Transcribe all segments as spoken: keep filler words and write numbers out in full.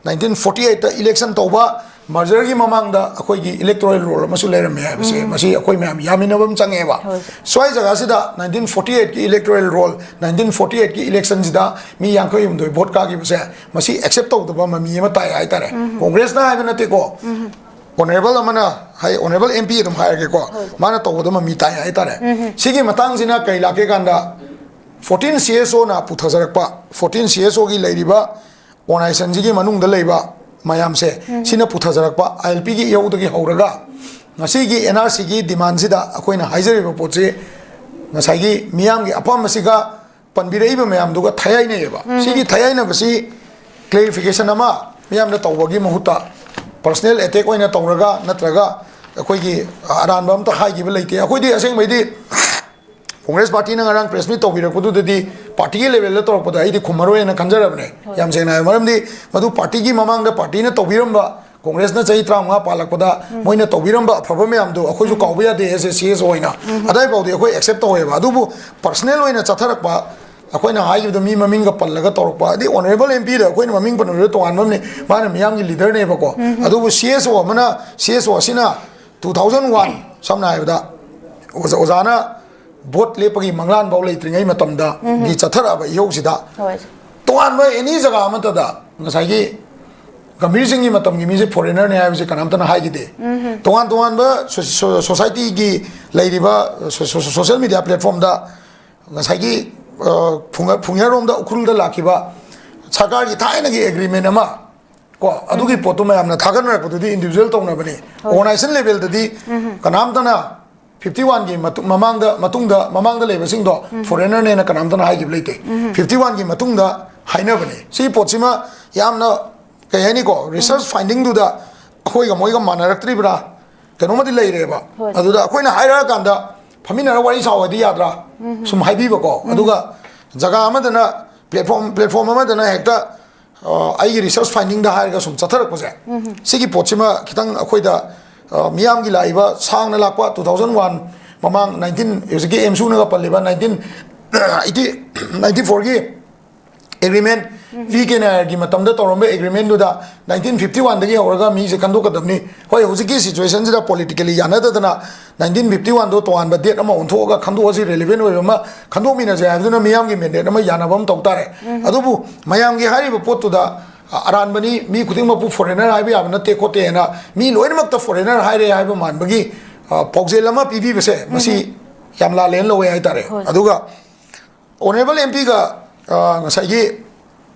Nineteen forty ꯑꯩꯠꯇ election ꯇꯧꯕ ꯃꯔꯖꯔꯒꯤ ꯃꯃꯥꯡꯗ ꯑꯩꯈꯣꯏꯒꯤ ꯏꯂꯦꯛꯇꯣꯔꯦꯜ ꯔꯣꯜ ꯑꯃꯁꯨ ꯂꯩꯔꯝꯃꯦ ꯍꯥꯏꯕꯁꯦ ꯃꯁꯤ ꯑꯩꯈꯣꯏ ꯃꯌꯥꯝ ꯌꯥꯃꯤꯟꯅꯕ ꯑꯃ ꯆꯪꯉꯦꯕ꯫ ꯁ꯭ꯋꯥꯏ ꯖꯒꯥꯁꯤꯗ ꯅꯥꯏꯟꯇꯤꯟ ꯐꯣꯔꯇꯤ ꯑꯩꯠꯀꯤ ꯏꯂꯦꯛꯇꯣꯔꯦꯜ ꯔꯣꯜ, ꯅꯥꯏꯟꯇꯤꯟ ꯐꯣꯔꯇꯤ ꯑꯩꯠꯀꯤ ꯏꯂꯦꯛꯁꯟꯁꯤꯗ ꯃꯤ ꯌꯥꯡꯈꯩ ꯍꯨꯝꯗꯣꯏ ꯚꯣꯠ ꯀꯥꯈꯤꯕꯁꯦ ꯃꯁꯤ ꯑꯦꯛꯁꯦꯞ ꯇꯧꯗꯕ ꯃꯃꯤ ꯑꯃ ꯇꯥꯏ ꯍꯥꯏꯇꯥꯔꯦ꯫ ꯀꯣꯡꯒ꯭ꯔꯦꯁꯅ ꯍꯥꯏꯕ ꯅꯠꯇꯦꯀꯣ, ꯑꯣꯅꯔꯦꯕꯜ ꯑꯃꯅ ꯍꯥꯏ, ꯑꯣꯅꯔꯦꯕꯜ ꯑꯦꯝ ꯄꯤ ꯑꯗꯨꯝ ꯍꯥꯏꯔꯒꯦꯀꯣ, ꯃꯥꯅ ꯇꯧꯕꯗ ꯃꯃꯤ ꯇꯥꯏ ꯍꯥꯏꯇꯥꯔꯦ꯫ ꯁꯤꯒꯤ ꯃꯇꯥꯡꯁꯤꯅ ꯀꯩ ꯂꯥꯛꯀꯦ ꯀꯥꯟꯗ ꯐꯣꯔꯇꯤꯟ ꯁꯤ ꯑꯦꯁ ꯑꯣꯅ ꯄꯨꯊꯖꯔꯛꯄ, ꯐꯣꯔꯇꯤꯟ ꯁꯤ ꯑꯦꯁ ꯑꯣꯒꯤ ꯂꯩꯔꯤꯕ ꯑꯣꯔꯒꯅꯥꯏꯖꯦꯁꯟꯁꯤꯒꯤ ꯃꯅꯨꯡꯗ ꯂꯩꯕ ꯃꯌꯥꯝꯁꯦ ꯁꯤꯅ ꯄꯨꯊꯖꯔꯛꯄ ꯑꯥꯏ ꯑꯦꯜ ꯄꯤꯒꯤ ꯏꯍꯧꯗꯒꯤ ꯍꯧꯔꯒ ꯉꯁꯤꯒꯤ ꯑꯦꯟ ꯑꯥꯔ ꯁꯤꯒꯤ ꯗꯤꯃꯥꯟꯁꯤꯗ ꯑꯩꯈꯣꯏꯅ ꯍꯥꯏꯖꯔꯤꯕ ꯄꯣꯠꯁꯤ ꯉꯁꯥꯏꯒꯤ ꯃꯤꯌꯥꯝꯒꯤ ꯑꯄꯥꯝꯕꯁꯤꯒ ꯄꯟꯕꯤꯔꯛꯏꯕ ꯃꯌꯥꯝꯗꯨꯒ ꯊꯌꯥꯏꯅꯩꯌꯦꯕ꯫ ꯁꯤꯒꯤ ꯊꯌꯥꯏꯅꯕꯁꯤ ꯀ꯭ꯂꯦꯔꯤꯐꯤꯀꯦꯁꯟ ꯑꯃ ꯃꯤꯌꯥꯝꯅ ꯇꯧꯕꯒꯤ ꯃꯍꯨꯠꯇ ꯄꯔꯁꯅꯦꯜ ꯑꯦꯇꯦꯛ ꯑꯣꯏꯅ ꯇꯧꯔꯒ ꯅꯠꯇ꯭ꯔꯒ ꯑꯩꯈꯣꯏꯒꯤ ꯑꯔꯥꯟꯕ ꯑꯝꯇ ꯍꯥꯏꯈꯤꯕ ꯂꯩꯇꯦ꯫ ꯑꯩꯈꯣꯏꯗꯤ ꯑꯁꯦꯡꯕꯩꯗꯤ ꯀꯣꯡꯒ꯭ꯔꯦꯁ ꯄꯥꯔꯇꯤꯅ ꯉꯔꯥꯡ ꯄ꯭ꯔꯦꯁ ꯃꯤꯠ ꯇꯧꯕꯤꯔꯛꯄꯗꯨꯗꯗꯤ ꯄꯥꯔꯇꯤꯒꯤ ꯂꯦꯚꯦꯜꯗ ꯇꯧꯔꯛꯄꯗ ꯑꯩꯗꯤ ꯈꯨꯝꯃꯔꯣꯏꯅ ꯈꯟꯖꯔꯕꯅꯦ꯫ ꯌꯥꯝ ꯁꯦꯡꯅ ꯍꯥꯏ, ꯃꯔꯝꯗꯤ ꯃꯗꯨ ꯄꯥꯔꯇꯤꯒꯤ ꯃꯃꯥꯡꯗ ꯄꯥꯔꯇꯤꯅ ꯇꯧꯕꯤꯔꯝꯕ, ꯀꯣꯡꯒ꯭ꯔꯦꯁꯅ ꯆꯍꯤ ꯇꯔꯥꯃꯉꯥ ꯄꯥꯜꯂꯛꯄꯗ ꯃꯣꯏꯅ ꯇꯧꯕꯤꯔꯝꯕ ꯑꯐꯕ ꯃꯌꯥꯝꯗꯣ ꯑꯩꯈꯣꯏꯁꯨ ꯀꯥꯎꯕ ꯌꯥꯗꯦ꯫ ꯑꯦꯁ ꯑꯦ ꯁꯤ ꯑꯦꯁ ꯑꯣꯏꯅ ꯑꯗꯥꯏ ꯐꯥꯎꯗꯤ ꯑꯩꯈꯣꯏ ꯑꯦꯛꯁꯦꯞ ꯇꯧꯋꯦꯕ꯫ ꯑꯗꯨꯕꯨ ꯄꯔꯁꯅꯦꯜ ꯑꯣꯏꯅ ꯆꯠꯊꯔꯛꯄ, ꯑꯩꯈꯣꯏꯅ ꯍꯥꯏꯈꯤꯕꯗ ꯃꯤ ꯃꯃꯤꯡꯒ ꯄꯜꯂꯒ ꯇꯧꯔꯛꯄ, ꯑꯗꯩ ꯑꯣꯅꯔꯦꯕꯜ ꯑꯦꯝ ꯄꯤꯗ ꯑꯩꯈꯣꯏꯅ ꯃꯃꯤꯡ ꯄꯟꯕꯗ ꯇꯣꯉꯥꯟꯕ ꯑꯃꯅꯤ, ꯃꯥꯅ ꯃꯤꯌꯥꯝꯒꯤ ꯂꯤꯗꯔꯅꯦꯕꯀꯣ꯫ ꯑꯗꯨꯕꯨ ꯁꯤ ꯑꯦꯁ ꯑꯣ ꯑꯃꯅ, ꯁꯤ ꯑꯦꯁ ꯑꯣ ꯑꯁꯤꯅ ꯇꯨ ꯊꯥꯎꯖꯟ ꯋꯥꯟ, ꯁꯝꯅ ꯍꯥꯏꯔꯕꯗ ꯑꯣꯖꯥ, ꯑꯣꯖꯥꯅ ꯚꯣꯠ ꯂꯦꯞꯄꯒꯤ ꯃꯪꯂꯥꯟ ꯐꯥꯎ ꯂꯩꯇ꯭ꯔꯤꯉꯩ ꯃꯇꯝꯗ ꯒꯤ ꯆꯠꯊꯔꯛꯑꯕ ꯏꯍꯧꯁꯤꯗ ꯍꯣꯏ꯫ ꯇꯣꯉꯥꯟꯕ ꯑꯦꯅꯤ ꯖꯒꯥ ꯑꯃꯠꯇꯗ ꯉꯁꯥꯏꯒꯤ ꯒꯝꯚꯤꯔ ꯁꯤꯡꯒꯤ ꯃꯇꯝꯒꯤ ꯃꯤꯁꯦ ꯐꯣꯔꯦꯅꯔꯅꯦ ꯍꯥꯏꯕꯁꯦ ꯀꯅꯥꯝꯇꯅ ꯍꯥꯏꯈꯤꯗꯦ꯫ ꯇꯣꯉꯥꯟ ꯇꯣꯉꯥꯟꯕ ꯁꯣ-, ꯁꯣ-, ꯁꯣꯁꯥꯏꯇꯤꯒꯤ ꯂꯩꯔꯤꯕ ꯁꯣ-, ꯁꯣ-, ꯁꯣꯁꯦꯜ ꯃꯤꯗꯤꯌꯥ ꯄ꯭ꯂꯦꯠꯐꯣꯝꯗ ꯉꯁꯥꯏꯒꯤ, ꯑ, ꯐꯨꯡꯒ-, ꯐꯨꯡꯌꯥꯔꯣꯝꯗ ꯎꯈ꯭ꯔꯨꯜꯗ ꯂꯥꯛꯈꯤꯕ ꯁꯔꯀꯥꯔꯒꯤ ꯊꯥꯏꯅꯒꯤ ꯑꯦꯒ꯭ꯔꯤꯃꯦꯟ ꯑꯃ ꯀꯣ, ꯑꯗꯨꯒꯤ ꯄꯣꯠꯇꯨ ꯃꯌꯥꯝꯅ ꯊꯥꯒꯠꯅꯔꯛꯄꯗꯨꯗꯤ ꯏꯟꯗꯤꯕꯤꯖꯨꯋꯦꯜ ꯇꯧꯅꯕꯅꯤ꯫ ꯑꯣꯔꯒꯅꯥꯏꯖꯦꯁꯟ ꯂꯦꯚꯦꯜꯗꯗꯤ ꯀꯅꯥꯝꯇꯅ ꯐꯤꯐꯇꯤ ꯋꯥꯟꯒꯤ ꯃꯇꯨꯡ, ꯃꯃꯥꯡꯗ, ꯃꯇꯨꯡꯗ, ꯃꯃꯥꯡꯗ ꯂꯩꯕꯁꯤꯡꯗꯣ ꯐꯣꯔꯦꯅꯔꯅꯦꯅ ꯀꯅꯥꯝꯇꯅ ꯍꯥꯏꯈꯤꯕ ꯂꯩꯇꯦ꯫ ꯐꯤꯐꯇꯤ ꯋꯥꯟꯒꯤ ꯃꯇꯨꯡꯗ ꯍꯥꯏꯅꯕꯅꯦ꯫ ꯁꯤ ꯄꯣꯠꯁꯤꯃ ꯌꯥꯝꯅ, ꯀꯩ ꯍꯥꯏꯅꯤꯀꯣ, ꯔꯤꯁꯔꯁ ꯐꯥꯏꯟꯗꯤꯡꯗꯨꯗ ꯑꯩꯈꯣꯏꯒ ꯃꯣꯏꯒ ꯃꯥꯟꯅꯔꯛꯇ꯭ꯔꯤꯕ꯭ꯔꯥ, ꯀꯩꯅꯣꯝꯃꯗꯤ ꯂꯩꯔꯦꯕ꯫ ꯍꯣꯏ꯫ ꯑꯗꯨꯗ ꯑꯩꯈꯣꯏꯅ ꯍꯥꯏꯔꯛꯑꯀꯥꯟꯗ ꯐꯝꯃꯤꯟꯅꯔ ꯋꯥꯔꯤ ꯁꯥꯎ ꯍꯥꯏꯗꯤ ꯌꯥꯗ꯭ꯔꯥ? ꯁꯨꯝ ꯍꯥꯏꯕꯤꯕꯀꯣ꯫ ꯑꯗꯨꯒ ꯖꯒꯥ ꯑꯃꯗꯅ, ꯄ꯭ꯂꯦꯠꯐꯣꯝ, ꯄ꯭ꯂꯦꯠꯐꯣꯝ ꯑꯃꯗꯅ ꯍꯦꯛꯇ, ꯑ, ꯑꯩꯒꯤ ꯔꯤꯁꯔꯁ ꯐꯥꯏꯟꯗꯤꯡꯗ ꯍꯥꯏꯔꯒ ꯁꯨꯝ ꯆꯠꯊꯔꯛꯄꯁꯦ, ꯁꯤꯒꯤ ꯄꯣꯠꯁꯤꯃ ꯈꯤꯇꯪ ꯑꯩꯈꯣꯏꯗ, ꯑ, ꯃꯤꯌꯥꯝꯒꯤ ꯂꯥꯛꯏꯕ ꯁꯥꯡꯅ ꯂꯥꯛꯄ ꯇꯨ ꯊꯥꯎꯖꯟ ꯋꯥꯟ ꯃꯃꯥꯡ ꯅꯥꯏꯟꯇꯤꯟ, ꯍꯧꯖꯤꯛꯀꯤ ꯑꯦꯝꯁꯨꯅꯒ ꯄꯜꯂꯤꯕ ꯅꯥꯏꯟꯇꯤꯟ ꯑꯩꯠꯇꯤ, ꯅꯥꯏꯟꯇꯤ ꯐꯣꯔꯒꯤ ꯑꯦꯒ꯭ꯔꯤꯃꯦꯟ, ꯚꯤ ꯀꯦ ꯅꯥꯌꯔꯒꯤ ꯃꯇꯝꯗ ꯇꯧꯔꯝꯕ ꯑꯦꯒ꯭ꯔꯤꯃꯦꯟꯗꯨꯗ ꯅꯥꯏꯟꯇꯤꯟ ꯐꯤꯐꯇꯤ ꯋꯥꯟꯗꯒꯤ ꯍꯧꯔꯒ ꯃꯤꯁꯦ ꯈꯟꯗꯣꯛꯀꯗꯕꯅꯤ꯫ ꯍꯣꯏ, ꯍꯧꯖꯤꯛꯀꯤ ꯁꯤꯆꯨꯋꯦꯁꯟꯁꯤꯗ ꯄꯣꯂꯤꯇꯤꯀꯦꯂꯤ ꯌꯥꯅꯗꯗꯅ ꯅꯥꯏꯟꯇꯤꯟ ꯐꯤꯐꯇꯤ ꯋꯥꯟꯗꯣ ꯇꯣꯉꯥꯟꯕ ꯗꯦꯠ ꯑꯃ ꯑꯣꯟꯊꯣꯛꯑꯒ ꯈꯟꯗꯣꯛꯑꯁꯤ, ꯔꯦꯂꯤꯚꯦꯟ ꯑꯣꯏꯕ ꯑꯃ ꯈꯟꯗꯣꯛꯃꯤꯟꯅꯁꯦ ꯍꯥꯏꯕꯗꯨꯅ ꯃꯤꯌꯥꯝꯒꯤ ꯃꯦꯟꯗꯦꯠ ꯑꯃ ꯌꯥꯅꯕ ꯑꯃ ꯇꯧ ꯇꯥꯔꯦ꯫ ꯑꯗꯨꯕꯨ ꯃꯌꯥꯝꯒꯤ ꯍꯥꯏꯔꯤꯕ ꯄꯣꯠꯇꯨꯗ, ꯑ, ꯑꯔꯥꯟꯕꯅꯤ, ꯃꯤ ꯈꯨꯗꯤꯡꯃꯛꯄꯨ ꯐꯣꯔꯦꯅꯔ ꯍꯥꯏꯕ ꯌꯥꯕ ꯅꯠꯇꯦ ꯈꯣꯠꯇꯦꯅ ꯃꯤ ꯂꯣꯏꯅꯃꯛꯇ ꯐꯣꯔꯦꯅꯔ ꯍꯥꯏꯔꯦ ꯍꯥꯏꯕ ꯃꯥꯟꯕꯒꯤ, ꯑ, ꯄꯥꯎꯖꯦꯜ ꯑꯃ ꯄꯤꯕꯤꯕꯁꯦ, ꯃꯁꯤ ꯌꯥꯝ ꯂꯥꯜꯂꯦꯅ ꯂꯧꯋꯦ ꯍꯥꯏꯇꯥꯔꯦ꯫ ꯍꯣꯏ꯫ ꯑꯗꯨꯒ ꯑꯣꯅꯔꯦꯕꯜ ꯑꯦꯝ ꯄꯤꯒ, ꯑ, ꯉꯁꯥꯏꯒꯤ,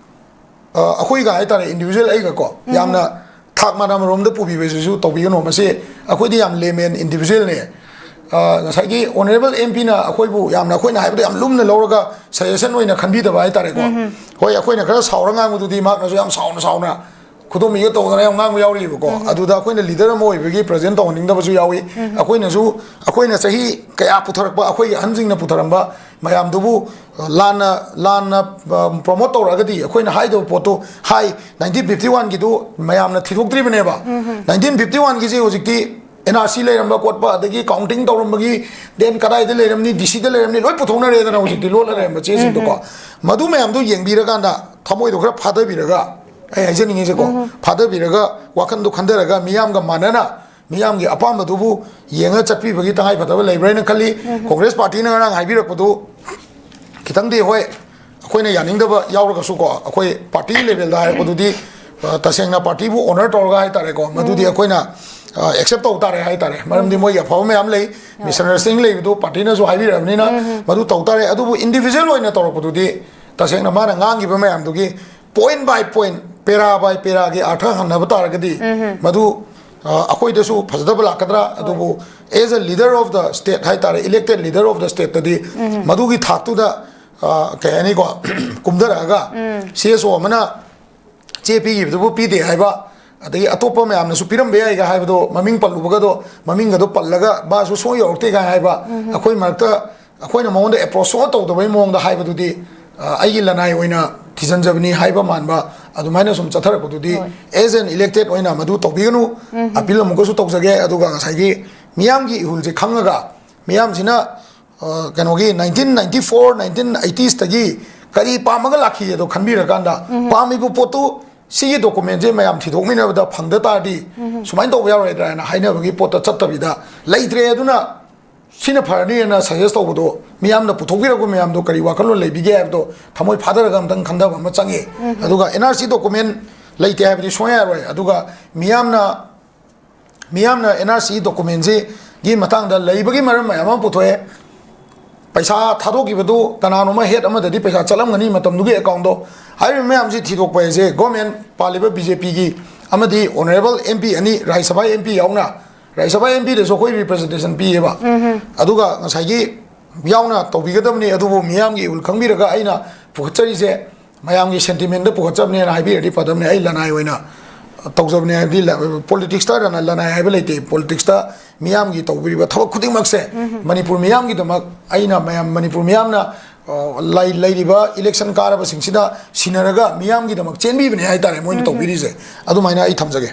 ꯑ, ꯑꯩꯈꯣꯏꯒ ꯍꯥꯏꯇꯥꯔꯦ, ꯏꯟꯗꯤꯕꯤꯖꯨꯋꯦꯜ ꯑꯩꯒ ꯀꯣ, ꯌꯥꯝꯅ ꯊꯥꯛ ꯃꯥꯟꯅꯕꯔꯣꯝꯗ ꯄꯨꯕꯤꯕꯁꯤꯁꯨ ꯇꯧꯕꯤꯒꯅꯨ꯫ ꯃꯁꯤ ꯑꯩꯈꯣꯏꯗꯤ ꯌꯥꯝ ꯂꯦꯃꯦꯟ ꯏꯟꯗꯤꯕꯤꯖꯨꯋꯦꯜꯅꯦ꯫ ꯑ, ꯉꯁꯥꯏꯒꯤ ꯑꯣꯅꯔꯦꯕꯜ ꯑꯦꯝ ꯄꯤꯅ ꯑꯩꯈꯣꯏꯕꯨ ꯌꯥꯝꯅ, ꯑꯩꯈꯣꯏꯅ ꯍꯥꯏꯕꯗꯣ ꯌꯥꯝ ꯂꯨꯝꯅ ꯂꯧꯔꯒ ꯁꯖꯦꯁꯟ ꯑꯣꯏꯅ ꯈꯟꯕꯤꯗꯕ ꯍꯥꯏꯇꯥꯔꯦꯀꯣ꯫ ꯍꯣꯏ, ꯑꯩꯈꯣꯏꯅ ꯈꯔ ꯁꯥꯎꯔ ꯉꯥꯡꯕꯗꯨꯗꯤ ꯃꯍꯥꯛꯅꯁꯨ ꯌꯥꯝ ꯁꯥꯎꯅ ꯁꯥꯎꯅ ꯈꯨꯗꯣꯝꯕꯤꯒ ꯇꯧꯗꯅ ꯌꯥꯝ ꯉꯥꯡꯕ ꯌꯥꯎꯔꯤꯕꯀꯣ꯫ ꯑꯗꯨꯗ ꯑꯩꯈꯣꯏꯅ ꯂꯤꯗꯔ ꯑꯃ ꯑꯣꯏꯕꯒꯤ ꯄ꯭ꯔꯖꯦꯟ ꯇꯧꯍꯟꯅꯤꯡꯗꯕꯁꯨ ꯌꯥꯎꯏ꯫ ꯑꯩꯈꯣꯏꯅꯁꯨ, ꯑꯩꯈꯣꯏꯅ ꯆꯍꯤ ꯀꯌꯥ ꯄꯨꯊꯔꯛꯄ, ꯑꯩꯈꯣꯏꯒꯤ ꯑꯍꯟꯁꯤꯡꯅ ꯄꯨꯊꯔꯝꯕ ꯃꯌꯥꯝꯗꯨꯕꯨ, ꯑ, ꯂꯥꯟꯅ, ꯂꯥꯟꯅ, ꯑ, ꯄ꯭ꯔꯣꯃꯣꯠ ꯇꯧꯔꯛꯑꯒꯗꯤ ꯑꯩꯈꯣꯏꯅ ꯍꯥꯏꯗꯕ ꯄꯣꯠꯇꯨ ꯍꯥꯏ꯫ ꯅꯥꯏꯟꯇꯤꯟ ꯐꯤꯐꯇꯤ ꯋꯥꯟꯒꯤꯗꯨ ꯃꯌꯥꯝꯅ ꯊꯤꯗꯣꯛꯇ꯭ꯔꯤꯕꯅꯦꯕ꯫ ꯅꯥꯏꯟꯇꯤꯟ ꯐꯤꯐꯇꯤ ꯋꯥꯟꯒꯤꯁꯤ ꯍꯧꯖꯤꯛꯇꯤ ꯑꯦꯟ ꯑꯥꯔ ꯁꯤ ꯂꯩꯔꯝꯕ ꯈꯣꯠꯄ, ꯑꯗꯒꯤ ꯀꯥꯎꯟꯇꯤꯡ ꯇꯧꯔꯝꯕꯒꯤ, ꯗꯦꯟ ꯀꯗꯥꯏꯗ ꯂꯩꯔꯝꯅꯤ, ꯗꯤ ꯁꯤꯗ ꯂꯩꯔꯝꯅꯤ, ꯂꯣꯏ ꯄꯨꯊꯣꯛꯅꯔꯦꯗꯅ ꯍꯧꯖꯤꯛꯇꯤ ꯂꯣꯠꯂ ꯂꯩꯔꯝꯕ ꯆꯦꯁꯤꯡꯗꯣꯀꯣ꯫ ꯃꯗꯨ ꯃꯌꯥꯝꯗꯨ ꯌꯦꯡꯕꯤꯔꯀꯥꯟꯗ ꯊꯃꯣꯏꯗꯣ ꯈꯔ ꯐꯥꯊꯕꯤꯔꯒ, ꯑꯩ ꯍꯥꯏꯖꯅꯤꯡꯉꯤꯁꯦꯀꯣ, ꯐꯥꯊꯕꯤꯔꯒ ꯋꯥꯈꯟꯗꯣ ꯈꯟꯊꯔꯒ ꯃꯤꯌꯥꯝꯒ ꯃꯥꯟꯅꯅ ꯃꯤꯌꯥꯝꯒꯤ ꯑꯄꯥꯝꯕꯗꯨꯕꯨ ꯌꯦꯡꯉ ꯆꯠꯄꯤꯕꯒꯤ ꯇꯉꯥꯏ ꯐꯗꯕ ꯂꯩꯕ꯭ꯔꯥ ꯍꯥꯏꯅ ꯈꯜꯂꯤ꯫ ꯀꯣꯡꯒ꯭ꯔꯦꯁ ꯄꯥꯔꯇꯤꯅ ꯉꯔꯥꯡ ꯍꯥꯏꯕꯤꯔꯛꯄꯗꯨ ꯈꯤꯇꯪꯗꯤ, ꯍꯣꯏ, ꯑꯩꯈꯣꯏꯅ ꯌꯥꯅꯤꯡꯗꯕ ꯌꯥꯎꯔꯒꯁꯨꯀꯣ, ꯑꯩꯈꯣꯏ ꯄꯥꯔꯇꯤ ꯂꯦꯚꯦꯜꯗ ꯍꯥꯏꯔꯛꯄꯗꯨꯗꯤ, ꯑ, ꯇꯁꯦꯡꯅ ꯄꯥꯔꯇꯤꯕꯨ ꯑꯣꯅꯔ ꯇꯧꯔꯒ ꯍꯥꯏꯇꯥꯔꯦꯀꯣ, ꯃꯗꯨꯗꯤ ꯑꯩꯈꯣꯏꯅ, ꯑ, ꯑꯦꯛꯁꯦꯞ ꯇꯧ ꯇꯥꯔꯦ ꯍꯥꯏꯇꯥꯔꯦ꯫ ꯃꯔꯝꯗꯤ ꯃꯣꯏꯒꯤ ꯑꯐꯕ ꯃꯌꯥꯝ ꯂꯩ, ꯃꯤꯁꯑꯟꯗꯔꯁꯇꯦꯟꯗꯤꯡ ꯂꯩꯕꯗꯨ ꯄꯥꯔꯇꯤꯅꯁꯨ ꯍꯥꯏꯕꯤꯔꯕꯅꯤꯅ ꯃꯗꯨ ꯇꯧ ꯇꯥꯔꯦ꯫ ꯑꯗꯨꯕꯨ ꯏꯟꯗꯤꯕꯤꯖꯨꯋꯦꯜ ꯑꯣꯏꯅ ꯇꯧꯔꯛꯄꯗꯨꯗꯤ ꯇꯁꯦꯡꯅ ꯃꯥꯅ ꯉꯥꯡꯈꯤꯕ ꯃꯌꯥꯝꯗꯨꯒꯤ ꯄꯣꯏꯟ ꯕꯥꯏ ꯄꯣꯏꯟ, ꯄꯦꯔꯥ ꯕꯥꯏ ꯄꯦꯔꯥꯒꯤ ꯑꯥꯔꯊ ꯍꯪꯅꯕ ꯇꯥꯔꯒꯗꯤ, ꯃꯗꯨ, ꯑ, ꯑꯩꯈꯣꯏꯗꯁꯨ ꯐꯖꯗꯕ ꯂꯥꯛꯀꯗ꯭ꯔꯥ? ꯑꯗꯨꯕꯨ as a leader of the state ꯍꯥꯏꯇꯥꯔꯦ, elected leader of the stateꯇꯗꯤ ꯃꯗꯨꯒꯤ ꯊꯥꯛꯇꯨꯗ, ꯑ, ꯀꯩ ꯍꯥꯏꯅꯤꯀꯣ, ꯀꯨꯝꯊꯔꯛꯑꯒ ꯁꯤ ꯑꯦꯁ ꯑꯣ ꯑꯃꯅ ꯆꯦ ꯄꯤꯈꯤꯕꯗꯨꯕꯨ ꯄꯤꯗꯦ ꯍꯥꯏꯕ, ꯑꯗꯒꯤ ꯑꯇꯣꯞꯄ ꯃꯌꯥꯝꯅꯁꯨ ꯄꯤꯔꯝꯕ ꯌꯥꯏꯒ ꯍꯥꯏꯕꯗꯣ, ꯃꯃꯤꯡ ꯄꯜꯂꯨꯕꯒꯗꯣ, ꯃꯃꯤꯡꯒꯗꯣ ꯄꯜꯂꯒ ꯃꯥꯁꯨ ꯁꯨꯡꯌꯧ ꯌꯧꯔꯛꯇꯦ ꯀꯥꯏꯅ ꯍꯥꯏꯕ, ꯑꯩꯈꯣꯏ ꯃꯔꯛꯇ ꯑꯩꯈꯣꯏꯅ ꯃꯉꯣꯟꯗ ꯑꯦꯄ꯭ꯔꯣꯁ ꯁꯨꯡꯇꯧ ꯇꯧꯗꯕꯩ ꯃꯑꯣꯡꯗ ꯍꯥꯏꯕꯗꯨꯗꯤ, ꯑ, ꯑꯩꯒꯤ ꯂꯅꯥꯏ ꯑꯣꯏꯅ ꯊꯤꯖꯤꯟꯖꯕꯅꯤ ꯍꯥꯏꯕ ꯃꯥꯟꯕ, ꯑꯗꯨꯃꯥꯏꯅ ꯁꯨꯝ ꯆꯠꯊꯔꯛꯄꯗꯨꯗꯤ, ꯍꯣꯏ꯫ As an elected ꯑꯣꯏꯅ ꯃꯗꯨ ꯇꯧꯕꯤꯒꯅꯨ꯫ ꯑꯄꯤꯜ ꯑꯃꯨꯛꯀꯁꯨ ꯇꯧꯖꯒꯦ꯫ ꯑꯗꯨꯒ ꯉꯁꯥꯏꯒꯤ ꯃꯤꯌꯥꯝꯒꯤ ꯏꯍꯨꯜꯁꯦ ꯈꯪꯉꯒ, ꯃꯤꯌꯥꯝꯁꯤꯅ, ꯑ, ꯀꯩꯅꯣꯒꯤ nineteen ninety four, nineteen eightiesꯇꯒꯤ ꯀꯔꯤ ꯄꯥꯝꯃꯒ ꯂꯥꯛꯈꯤꯒꯦꯗꯣ ꯈꯟꯕꯤꯔꯀꯥꯟꯗ, ꯄꯥꯝꯃꯤꯕ ꯄꯣꯠꯇꯨ, ꯁꯤꯒꯤ ꯗꯣꯀꯨꯃꯦꯟꯁꯦ ꯃꯌꯥꯝ ꯊꯤꯗꯣꯛꯃꯤꯟꯅꯕꯗ ꯐꯪꯗ ꯇꯥꯔꯗꯤ ꯁꯨꯃꯥꯏꯅ ꯇꯧꯕ ꯌꯥꯔꯣꯏꯗ꯭ꯔꯥ ꯍꯥꯏꯅ ꯍꯥꯏꯅꯕꯒꯤ ꯄꯣꯠꯇ ꯆꯠꯇꯕꯤꯗ, ꯂꯩꯇ꯭ꯔꯦ ꯑꯗꯨꯅ ꯁꯤꯅ ꯐꯔꯅꯤꯅ ꯁꯖꯦꯁ ꯇꯧꯕꯗꯣ, ꯃꯤꯌꯥꯝꯅ ꯄꯨꯊꯣꯛꯄꯤꯔꯛꯄ ꯃꯌꯥꯝꯗꯣ ꯀꯔꯤ ꯋꯥꯈꯜꯂꯣꯟ ꯂꯩꯕꯤꯒꯦ ꯍꯥꯏꯕꯗꯣ ꯊꯃꯣꯏ ꯐꯥꯗꯔꯒ ꯑꯝꯇꯪ ꯈꯟꯊꯕ ꯑꯃ ꯆꯪꯉꯦ꯫ ꯑꯗꯨꯒ ꯑꯦꯟ ꯑꯥꯔ ꯁꯤ ꯗꯣꯀꯨꯃꯦꯟ ꯂꯩꯇꯦ ꯍꯥꯏꯕꯗꯤ ꯁꯨꯡꯌꯥ ꯌꯥꯔꯣꯏ꯫ ꯑꯗꯨꯒ ꯃꯤꯌꯥꯝꯅ ꯃꯤꯌꯥꯝꯅ ꯑꯦꯟ ꯑꯥꯔ ꯁꯤ ꯗꯣꯀꯨꯃꯦꯟꯁꯤꯒꯤ ꯃꯇꯥꯡꯗ ꯂꯩꯕꯒꯤ ꯃꯔꯝ ꯃꯌꯥꯝ ꯑꯃ ꯄꯨꯊꯣꯛꯑꯦ꯫ ꯄꯩꯁꯥ ꯊꯥꯗꯣꯛꯈꯤꯕꯗꯨ ꯀꯅꯥꯅꯣꯃ ꯍꯦꯠ ꯑꯃꯗꯗꯤ ꯄꯩꯁꯥ ꯆꯠꯂꯝꯒꯅꯤ ꯃꯇꯝꯗꯨꯒꯤ ꯑꯦꯀꯥꯎꯟꯗꯣ꯫ ꯍꯥꯏꯔꯤꯕ ꯃꯌꯥꯝꯁꯤ ꯊꯤꯗꯣꯛꯄ ꯍꯥꯏꯁꯦ ꯒꯣꯔꯃꯦꯟ ꯄꯥꯜꯂꯤꯕ ꯕꯤ ꯖꯦ ꯄꯤꯒꯤ ꯑꯃꯗꯤ ꯑꯣꯅꯔꯦꯕꯜ ꯑꯦꯝ ꯄꯤ ꯑꯅꯤ, ꯔꯥꯖ꯭ꯌ ꯁꯚꯥ ꯑꯦꯝ ꯄꯤ ꯌꯥꯎꯅ, ꯔꯥꯖ꯭ꯌ ꯁꯚꯥ ꯑꯦꯝ ꯄꯤꯗꯁꯨ ꯑꯩꯈꯣꯏ ꯔꯤꯄ꯭ꯔꯖꯦꯟꯇꯦꯁꯟ ꯄꯤꯌꯦꯕ꯫ ꯑꯗꯨꯒ ꯉꯁꯥꯏꯒꯤ ꯌꯥꯎꯅ ꯇꯧꯕꯤꯒꯗꯕꯅꯤ꯫ ꯑꯗꯨꯕꯨ ꯃꯤꯌꯥꯝꯒꯤ ꯏꯍꯨꯜ ꯈꯪꯕꯤꯔꯒ ꯑꯩꯅ ꯄꯨꯈꯠꯆꯔꯤꯁꯦ ꯃꯌꯥꯝꯒꯤ ꯁꯦꯟꯇꯤꯃꯦꯟꯗ ꯄꯨꯈꯠꯆꯕꯅꯦꯅ ꯍꯥꯏꯕꯤꯔꯗꯤ ꯐꯗꯕꯅꯦ꯫ ꯑꯩ ꯂꯅꯥꯏ ꯑꯣꯏꯅ ꯇꯧꯖꯕꯅꯦ, ꯍꯥꯏꯕꯗꯤ ꯂ-, ꯄꯣꯂꯤꯇꯤꯛꯁꯇ ꯂꯅ-, ꯂꯅꯥꯏ ꯍꯥꯏꯕ ꯂꯩꯇꯦ꯫ ꯄꯣꯂꯤꯇꯤꯛꯁꯇ ꯃꯤꯌꯥꯝꯒꯤ ꯇꯧꯕꯤꯔꯤꯕ ꯊꯕꯛ ꯈꯨꯗꯤꯡꯃꯛꯁꯦ ꯃꯅꯤꯄꯨꯔ ꯃꯤꯌꯥꯝꯒꯤꯗꯃꯛ ꯑꯩꯅ ꯃꯌꯥꯝ, ꯃꯅꯤꯄꯨꯔ ꯃꯤꯌꯥꯝꯅ, ꯑ, ꯂꯩ-, ꯂꯩꯔꯤꯕ ꯏꯂꯦꯛꯁꯟ ꯀꯥꯔꯕꯁꯤꯡꯁꯤꯗ ꯁꯤꯟꯅꯔꯒ ꯃꯤꯌꯥꯝꯒꯤꯗꯃꯛ ꯆꯦꯟꯕꯤꯕꯅꯦ ꯍꯥꯏꯇꯥꯔꯦ ꯃꯣꯏꯅ ꯇꯧꯕꯤꯔꯤꯁꯦ꯫ ꯑꯗꯨꯃꯥꯏꯅ ꯑꯩ ꯊꯝꯖꯒꯦ꯫